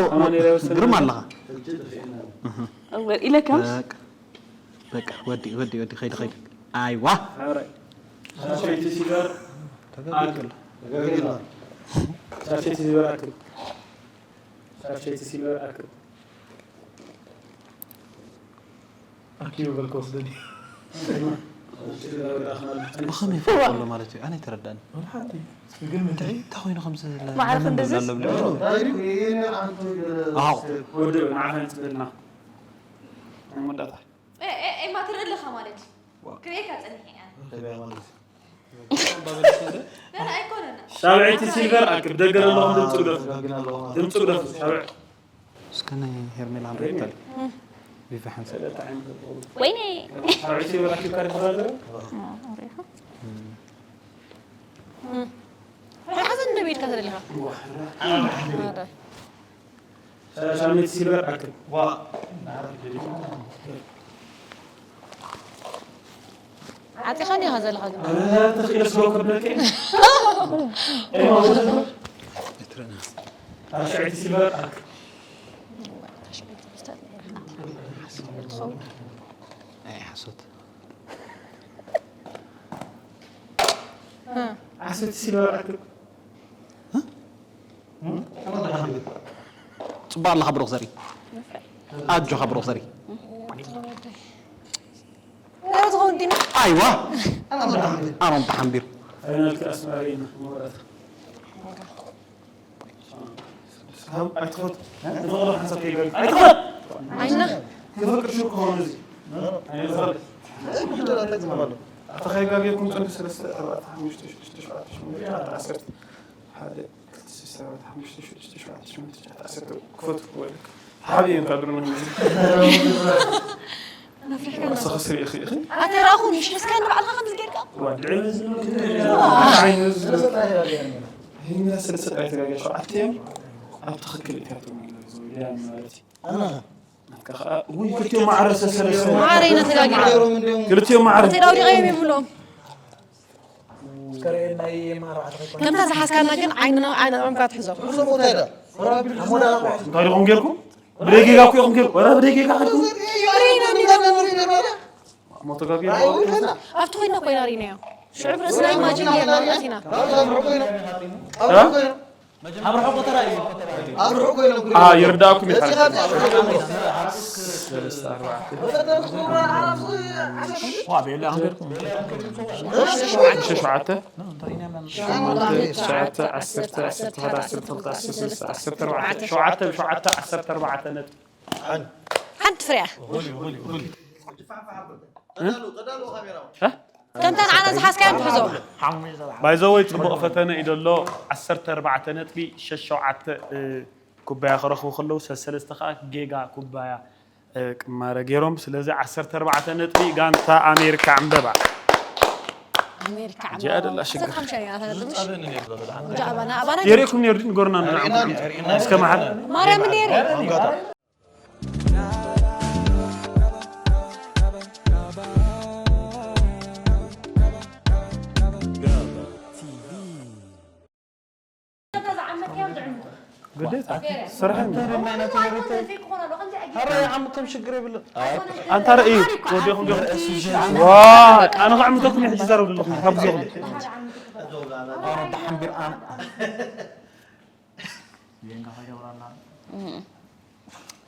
ግርማ ኣለኻ ኢለካስ በቃ ወዲ ወዲ ወዲ ኸይድ ኸይድ ኣይዋ ሻሸይቲ ሲጋር ኣክል ሻሸይቲ ሲጋር ኣክል ሻሸይቲ ሲጋር ኣክል ኣኪቡ በልከ ወስደኒ ብኸመይ ይፈልጦ ኣሎ ማለት እዩ ኣነ ኣይተረዳእኒ እንታይ ኮይኑ ከምዚ ማዕረ ክንድዚ ኣሎ ብልዕሉ ወዲ ንዓኻ ንፅበልና መወዳእታ ኤማ ትርኢ ኣለኻ ማለት እዩ ክርእየካ ፀኒሐ እያ ሻብዐይቲ ሲልቨር ኣክብ ደገ ዘለኹም ድምፂ ግደፉ ድምፂ ግደፉ ሻብዐ እስከ ናይ ሄርሜላ ንርኢ ታዲያ ቪቫ ሓንሳብ ወይኔ ሻብዐይቲ ሲልቨር ኣክብ ካርድ ተዛዘረ ሓዘን ደው ኢልካ ዘለኻ ሻሚት ሲልቨር ኣክል ዓፂኻ ዲኻ ዘለኻ ግን ተኽኢለ ስለ ከብለከ ኣሻዕቲ ሲልቨር ኣክል ሓሶት ዓሰርተ ሲልቨር ኣክል ፅቡቅ ኣለኻ ብሩክ ዘርኢ ኣጆኻ ብሩክ ዘርኢ ኣይዋ ኣሮን ተሓንቢር ኣይትኸድ ክፍቅር ሽው ክኸውን እዚ ኣይትኸድ ኣታ ከይጋጌኩም ፅንዲ ሰለስተ ኣርባዕተ ሓሙሽተ ሽዱሽተ ሸውዓተ ሸሞንተ ዓሰርተ ሓደ ክልተ ሰለስተ ኣርባዕተ ሓሙሽተ ሽዱሽተ ሸውዓተ ሸሞንተ ትሽዓተ ዓሰርተ ክፈቱ ክወልክ ሓብየ እንካ ብርመን ኣሰኸስር ኢኺ ኢኺ ኣተራኹ ምሽ እስካ ንባዕልኻ ከም ዝጌርካ ወድዒ በዝሎ ዓይነ ዝሎ ይህና ስለ ሰጣይ ተጋገ ሸውዓተ እዮም ኣብ ትኽክል እትያቶም ክልቲኦም ማዕረ ሰሰለስተ። ማዕረ ኢና ተጋጊና። ክልቲኦም ማዕረ። ሆቴል ኣውዲቐ እዮም ይብሎም። ከምታ ዝሓዝካና ግን ዓይንና፣ ዓይንና ዕምካ ትሕዞ። እንታይ ኢኹም ጌርኩም? ብደይ ጌጋ እኮ ኢኹም ጌርኩም። ወላ ብደይ ጌጋ ከድኩም። ርኢና ዲና። ሞተጋጊ። ኣብቲ ኮይና ኮይና ርኢናዮ። ሽዑ ብርእስና ኢማጂን ጌርና ኢና። እ? ኣብ ርሑቕ ተራእዩ። ኣብ ርሑቕ ኮይኖም ኣሃ፣ ይርዳእኩም እዩ። ሰለስተ፣ ኣርባዕተ። ዋ፣ ቤላ ኣንገርኩም። ሸ-፣ ሸውዓተ። ሸሞንተ፣ ትሽዓተ፣ ዓሰርተ፣ ዓሰርተ ሓደ፣ ዓሰርተ ክልተ፣ ዓሰርተ ሰለስተ፣ ዓሰርተ ኣርባዕተ። ሸውዓተ፣ ሸውዓተ፣ ዓሰርተ ኣርባዕተ ነጥቢ። ሓንቲ ፍርያ። እ? ከምታ ንዓና ዝሓዝካዮም ትሕዞ። ባይዘወይ ጽቡቕ ፈተነ እዩ ደሎ። ዓሰርተ ኣርባዕተ ነጥቢ ሸሽ ሸውዓተ፣ እ፣ ኩባያ ክረኽቡ ከለዉ፣ ሰሰለስተ ከኣ ጌጋ ኩባያ፣ እ፣ ቅማረ ገይሮም። ስለዚ ዓሰርተ ኣርባዕተ ነጥቢ ጋንታ ኣሜሪካ ዕምበባ። ኣሜሪካ እዚኣ ደላ ሽግር። ዓሰርተ ሓሙሽተ እያ ተለጥምሽ። እንጃ ኣባና፣ ኣባና። የርእየኩም ነይሩ ድዩ? ንገሩና፣ ንዓኹም። እስከ መሓል። ማርያም ነይሩ። ግዴታ ስራሕ እንደ ኧረ ይዓምቶም ሽግር የብሉን። ኣንታ ርእዩ ወዲኹም ዲኹም። ዋ፣ ኣነ ክዕምተኩም ሕጂ ዛረብ ዘለኹም ካብ ጊዜኹም። ኣረ ደሓን ቢርኣም። የንጋ ከይገብራና። እም።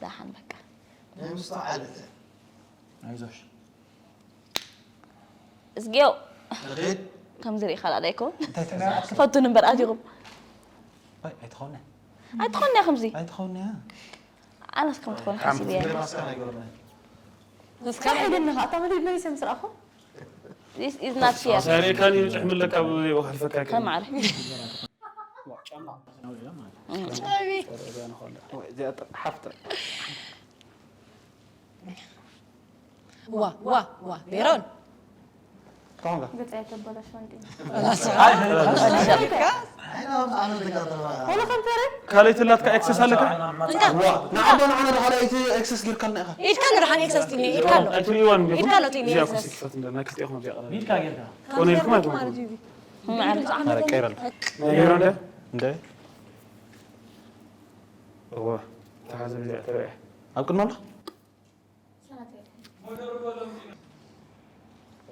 ደሓን በቃ። ኣይዞሽ። እዝግዮ። እኺ። ከምዚ ርኢኻ ደኣ ኣይኮን? እንታይ ትሕና? ክፈቱን እምበር ኣዚኹም። ኣይ፣ ኣይትኾነ። ኣይትኾነ ከምዚ። ኣይትኾነ። ኣነስ ከም ትኾነ ሓሲበ እየ። ገይርና እስካብ ኣይገበርናዮ። እስካብ ሒደኒ ኸኣ፣ እታ መደብ መሊሰ ምስ ረኣኹ። This is not fair። ሰሪዕካኒ ይብፅሕ ምለካ ብዘይ ወኸልፈካ ግን። ከም ዓረ። ዋ፣ ዋ፣ ዋ፣ ዋ፣ ሜሮን። ገጻ የተበላሽ ወንድም። ካልኣይቲ ላትካ ኤክሰስ ኣለካ? ንዓዶ ንዓና ዶ ካልኣይቲ ኤክሰስ ጌርካልና ኢኻ? ኢድካ ኣሎ ደሓን ኤክሰስ ጢኒ፣ ኢድካ ኣሎ። ኣይትርእይዋን እንዲኹም? ኢድካ ኣሎ ጢኒ እዚኣ ኤክሰስ። ኩሲ ክፈት እንደ ናይ ክልቲኦም እዚኣ ቀረብ። ኢድካ ጌርካ። ኮነ ኢልኩም ኣይኮንኩም? ማዕረ። ኧረ ቀይረል። ሜሮን ደ? እንደ? እወ፣ ተሓዘ እዚኣ ተረእያ። ኣብ ቅድሚ ኣሎ?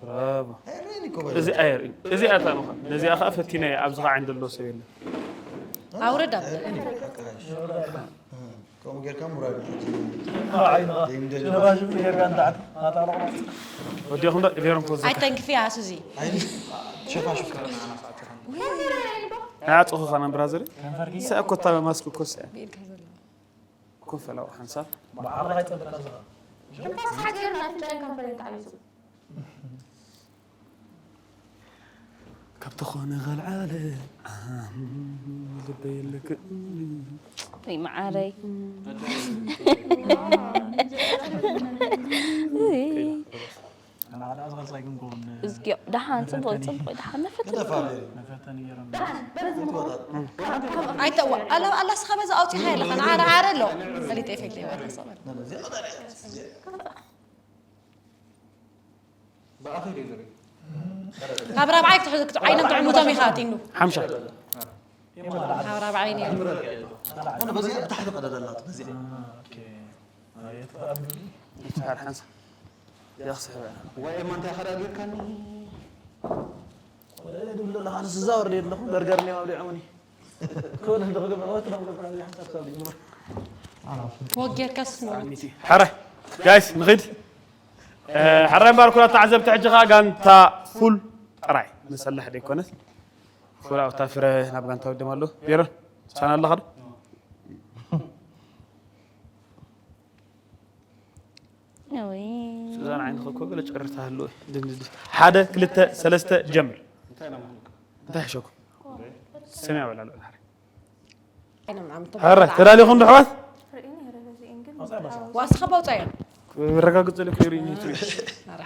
ብራቮ። እዚ ኣየርእን። እዚ ኣታ ነው። ነዚኣ ኸኣ ፈቲናያ፣ ኣብዚ ኸዓ ዓይን ዘለዎ ሰብ የለን። ኣውርድ ኣብ ከምኡ ጌርካ ምውራድ እዩ። ዓይንኻ ዘይምደሊ። ሸፋሽፍ ጌርካ ንታሕቲ። ናታ ሮቕሮቕ። ወዲኹም ዶ? ቬሮን ኮዛ። ኣይተንክፍያ ሱዚ። ዓይኒ ሸፋሽፍ። ኣያ ጽኹ ኻና ብራዘር። ከንፈርኪ? ሰ-፣ ኮታ ማስክ ኮስ። ብኢድካ ዘሎ። ኮፍ በል ሓንሳብ። ብዓርኻ ይጸብቃ ዝኻ። ትንፋስ ሓጺር ናፍንጫን ከንፈርን ተዓቢሱ። ካብ ተኾነ ኸልዓለ፣ ኣም፣ ልበይ የለክ። ወይ መዓረይ። እዝግዮ፣ ደሓን፣ ጽቡቕ፣ ጽቡቕ፣ ደሓን፣ መፈተኒ። መፈተኒ ገይሮም። ኣይተዋ፣ ኣላ፣ ኣላ፣ ስኻ በዛ ኣውጺኻ የለኻ፣ ንዓ፣ ንዓ፣ ኣሎ። ፈሊጠ፣ ፈሊጠ፣ ይባርኽ፣ ሰበል። ካብ ራብዓይ ክትሕ-፣ ክት-፣ ዓይኖም ትዕምቶም ኢኻ፣ ቲኑ። ሓምሻ። ካብ ራብዓይ ነይሩ። ኣነ በዚኣ ብታሕቲ ቀዳዳ ኣላት፣ በዚኣ። ኦኬ። ይትሃር ሓንሳ። ያኽስሕ በያ። ወይ እማ እንታይ ኸዳ ጌርካኒ? ወደ ድብሎ ለኻ ንስዛ ወርደ የለኹ፣ በርገር እኔ ኣብሊዖምኒ። ወጌርከስ ነው። ሓራይ ጋይስ ንኺድ። እ፣ ሓራይ እምበኣር ኩራት ተዓዘብቲ ሕጂ ኸኣ ጋንታ ፉል ጥራይ መሰላሕ ደይኮነት። ፉል ኣብታ ፍረ ናብ ጋንታ ወደም ኣሎ። ቢሮ ሳና ኣለኻ ዶ? እውይ። ሱዛን ዓይንኺ እኮ ገለ ጭርታ ኣለዎ። ድንድድ። ሓደ፣ ክልተ፣ ሰለስተ፣ ጀምር። እንታይ ሕሸኩም? ሰማይ በላ ኣሎ። ኧረ፣ ተዳሊኹም ዶ ኣሕዋት? ዋስኻ ባውፃዮ። ክረጋግፅ ዘለ ኮይኑ ሪኒ ትሪ።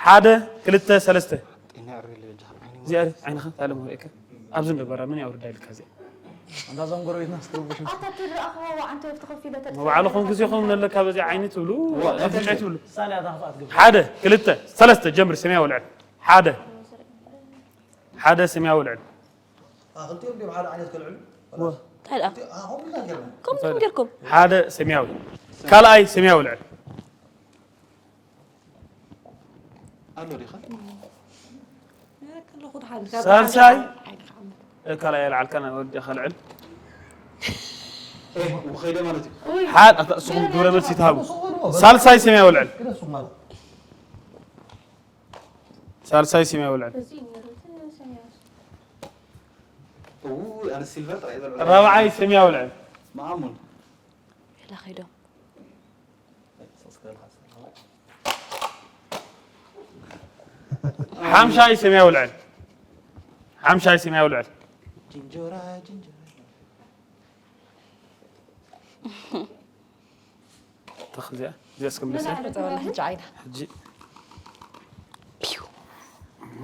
ሓደ፣ ክልተ፣ ሰለስተ። እዚኣ ዓይንኻ ታለም ወይከ ኣብዚ ነበራ ምን ያውርዳ ኢልካ እዚኣ። ኣንታ እዞም ጎረቤትና ስትርብሹ። ኣታ ትረኣኽዎ ዓንተ ወፍቲ ኮፍ ኢለ ተጥፍእ መባዕልኹም ግዜኹም ነለካ በዚ ዓይኒ ትብሉ ዋ፣ ኣፍንጫ ትብሉ ሳልያ እታ ክፍኣት ገብር። ሓደ ክልተ ሰለስተ ጀምር ሰማያዊ ልዕል ሓደ ሓደ ሰማያዊ ልዕል ክልቲኦም ድም ሓደ ዓይነት ከልዕሉ እንታይ ደኣ ከምኡ ጌርኩም ሓደ ሰማያዊ ካልኣይ ሰማያዊ ልዕል ኣሎ ዲኻ ሳልሳይ ካልኣይ ኣልዓልካ ናብ ወዲ ከልዕል ኸይደ ማለት እዩ ሓደ ኣታ እስኹም ግብረ መልሲ ትሃቡ ሳልሳይ ሰማያዊ ልዕል ሳልሳይ ሰማያዊ ልዕል እው ኣነ ሲልቨር ጥራይ ዘልዕል ራብዓይ ሰማያዊ ልዕል መኣሙን ላ ኸይዶም ሓምሻይ ሰማያዊ ልዕል ሓምሻይ ሰማያዊ ልዕል ጅንጆራ ጅንጆራ ተኽዚኣ እዚኣ እስከ ምልሰ ጸወላ ሕጂ ዓይና ሕጂ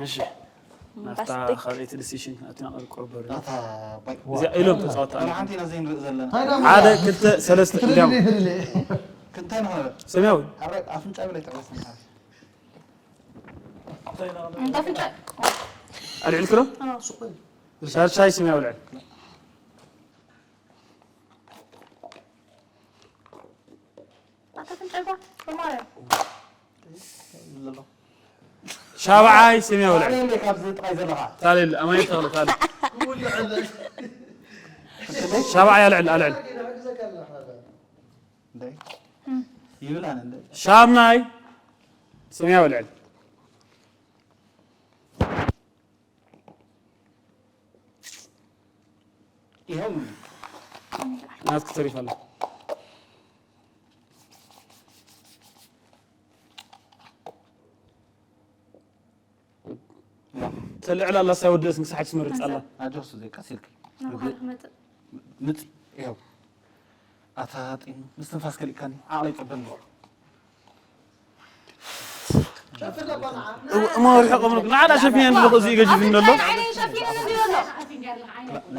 እሺ ናፍታ ካልኣይቲ ዲሲሽን ኣትና ቅርቆር በሪ ናታ ባይ እዚኣ ኢሎም ተፃወታ ኣነ ሓንቲ ኢና ዘይንርኢ ዘለና ሓደ ክልተ ሰለስተ እንዲያም ክንታይ ንኸበል ሰማያዊ ኣረ ኣፍንጫ ብለይ ጥዕስ ንካ እንታይ ፍንጫ ኣልዕልክሎ ሻድሻይ ሰማያዊ ልዕል ኣታ ፍንጫ ጓ በማርያም ሻብዓይ ሰማያዊ ልዕል ካብዚ ጥራይ ዘለኻ ታልል ኣማይ ተኽለ ታልል ሻብዓይ ኣልዕል ኣልዕል ይብል ኣነ እንደ ሻምናይ ሰማያዊ ልዕል ይኸው ናትክ ተሪፍ ኣላ ተልዕላ ኣላ ሳይ ወደስ ንክሳሕ ትመርፅ ኣላ ኣጆክሱ ዘይቃስ ኢልክ ንባህር ክመፅእ ምፅ ይኸው ኣታ ጢም ምስትንፋስ ከሊእካኒ ዓቕለይ ፀበኒ እማ ርሕቆም ንዓዳ ሸፊነ ንለኹ እዚ ገጅፍ እንደሎ ዓይነይ ሸፊነ ንድዮ ኣሎ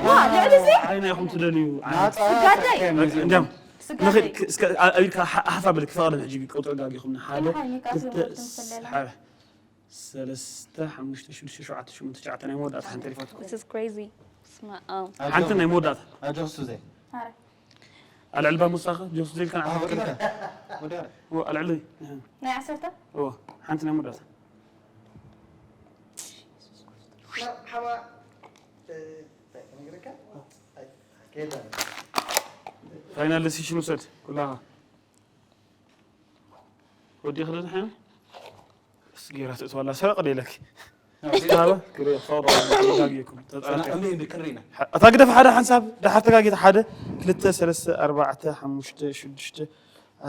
ዋ ልዕሊ እዚ ዓይና ኢኹም ትደልዩ ስጋደይ እንዲያም ስጋደይ እስከ ኢልካ ሓፋ በል ክፈቕደን ሕጂ ቁጥሪ ጋጊኹም ሓደ ክልተ ሰለስተ ሓሙሽተ ሽዱሽተ ሸውዓተ ሸሞንተ ትሽዓተ ናይ መወዳእታ ሓንቲ ተሪፋትኩም This is crazy. ስማ ኣው ሓንቲ ናይ መወዳእታ ኣጆክሱ ዘይ ኣረ ኣልዕልባ ሙሳኸ ጆስ ዜልካ ንዓኻ ክልተ ወዲያ ዎ ኣልዕሊ ናይ ዓሰርተ ዎ ሓንቲ ናይ መወዳእታ ሓማ እንታይ ክነግረካ ከየዳ ፋይናል ዲሲሽን ውሰድ ኩላኻ ወዲ ክልል ሓ ጌራ ትእትዋላ ሰረቕ ደለክ ስታባ ክሬ ፋውራ ተጋጊኩም ተጻፈ እንዲ እንዲ ክንሪና እታ ግደፍ ሓደ ሓንሳብ ደሓር ተጋጊት ሓደ ክልተ ሰለስተ ኣርባዕተ ሓሙሽተ ሽዱሽተ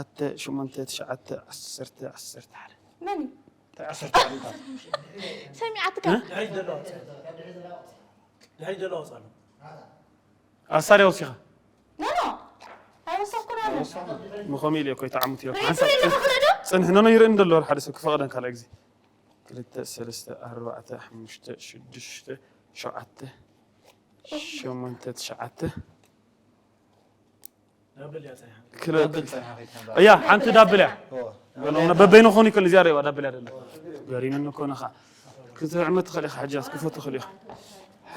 ኣተ ሸሞንተ ትሽዓተ ዓሰርተ ዓሰርተ ሓደ መን እዩ ዓሰርተ ሓደ ሰሚዓትካ ድሕሪት ዘሎ ኣውፅኣሉ ኣሳርያ ወሲኻ ኖ ኖ ኣይወሰኽኩን ኣነ ምኾም ኢለ እኮ ይተዓሙት እዮም ሬት የለ ክረዶ ፅንሕ ነኖ ይርኢ እንደሎ ሓደ ሰብ ክፈቕደን ካልኣይ ግዜ ክልተ ሰለስተ ኣርባዕተ ሓሙሽተ ሽዱሽተ ሸውዓተ ሸሞንተ ትሽዓተ ዳብል እያ ፀኒሓ ክለ እያ ሓንቲ ዳብል እያ በበይኑ ኾን ይክእል እዚኣ ሪዋ ዳብል እያ ደለ ገሪምን እኮ ነኻ ክትዕመት ትኽእል ኢኻ ሕጂ ክትክፈቱ ትኽእል ኢኻ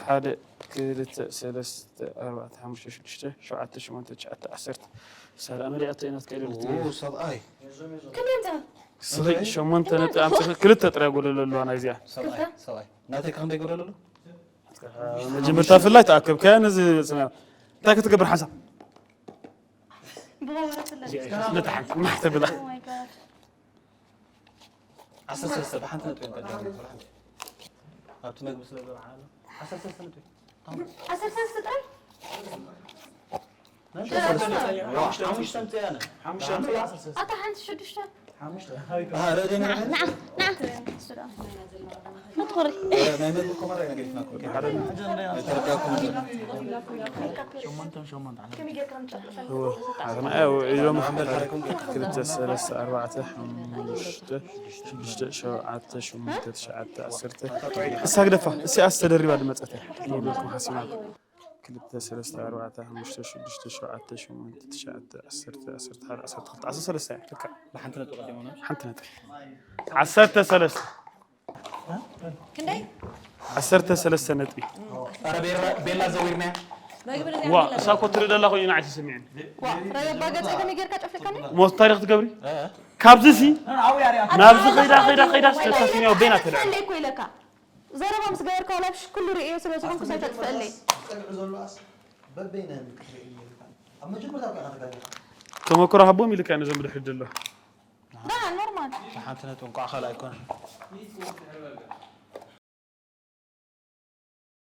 ሓደ ክልተ ሰለስተ ኣርባዕተ ሓሙሽተ ሽዱሽተ ሸውዓተ ሸሞንተ ትሽዓተ ዓሰርተ ሳላ መሪኣቶ ኢና ትከይደ ሰብኣይ ክንደይ እንታይ ስኺ ሸሞንተ ነጥቢ ኣምፅኺ ክልተ ጥራይ ጎደሎ ኣለዋ ናይዚኣ ሰብኣይ ሰብኣይ ናተይ ከ ክንደይ ጎደሎ ኣሎ መጀመርታ ፍላይ ተኣከብካያ ነዚ ስና እንታይ ክትገብር ሓንሳብ ብኸምኡ ስለ ነታ ሓንቲ ማሕ ተብላ Oh my God. ዓሰርተ ሰለስተ ብሓንቲ ነጥቢ እዮም ቀዳሚ ብሓንቲ ኣብቲ መግቢ ስለ ዝበዓሉ ዓሰርተ ሰለስተ ነጥቢ ዓሰርተ ሰለስተ ጥራይ ሓሙሽተ ምፅእ ያነ ሓሙሽተ ኣታ ሓንቲ ሽዱሽተ ረደ ንዓ ንዓ ንዓ ምትኾሪ ናይ መግቢ ኮመራ ነገሪትና ሸሞንተን ሸሞንተ ውዒሎም ክልተ ሰለስተ ኣርባዕተ ሓሙሽተ ሽዱሽተ ሸውዓተ ሸሞንተ ትሽዓተ ዓሰርተ እሳ ግደፋ እሲኣስ ተደሪባ ድመፀት እያ ንብለኩም ሓሲብናኩም ክልተ ሰለስተ ኣርባዕተ ሓሙሽተ ሽዱሽተ ሸውዓተ ሸሞንተ ትሽዓተ ዓሰርተ ዓሰርተ ሓደ ዓሰርተ ክልተ ዓሰርተ ሰለስተ እያ። ልክዕ። ብሓንቲ ነጥቢ ቀዲሞም ነው። ሓንቲ ነጥቢ ዓሰርተ ሰለስተ ክንደይ ዓሰርተ ሰለስተ ነጥቢ። ኧረ ቤላ- ቤላ ዘዊርናያ። መግቢ ነዚኣ ዋ ንብላ። እሳ እኮ ትርኢ ደላ ኮይኑ ንዓይ ተሰሚዕኒ። ዋ ረየባ ገፀይ ከመይ ጌርካ ጨፍልካኒ? ሞት ታሪክ ትገብሪ ካብዚ ሲ ናብዚ ከይዳ ከይዳ ከይዳ ተሰሚያው ቤና ተልዕል ትፈልይ እኮ ኢለካ ዘረባ ምስ ገበርካ ዋላ ብሽ ኩሉ ርእዮ ስለ ዝኾንኩ ሳይታ ትፈልይ ዝፀግዑ ዘለዋስ በበይነን ክትርኢ ይልካ ኣብ መጀመርታ እኮ ኢኻ ተጋጊኻ ተመክሮ ሃቦም ኢልካ ነዞም ብድሕሪ ደሎ ዳ ኖርማል ሓንቲ ነጥቢ እንኳዕ ካልእ ኣይኮነን።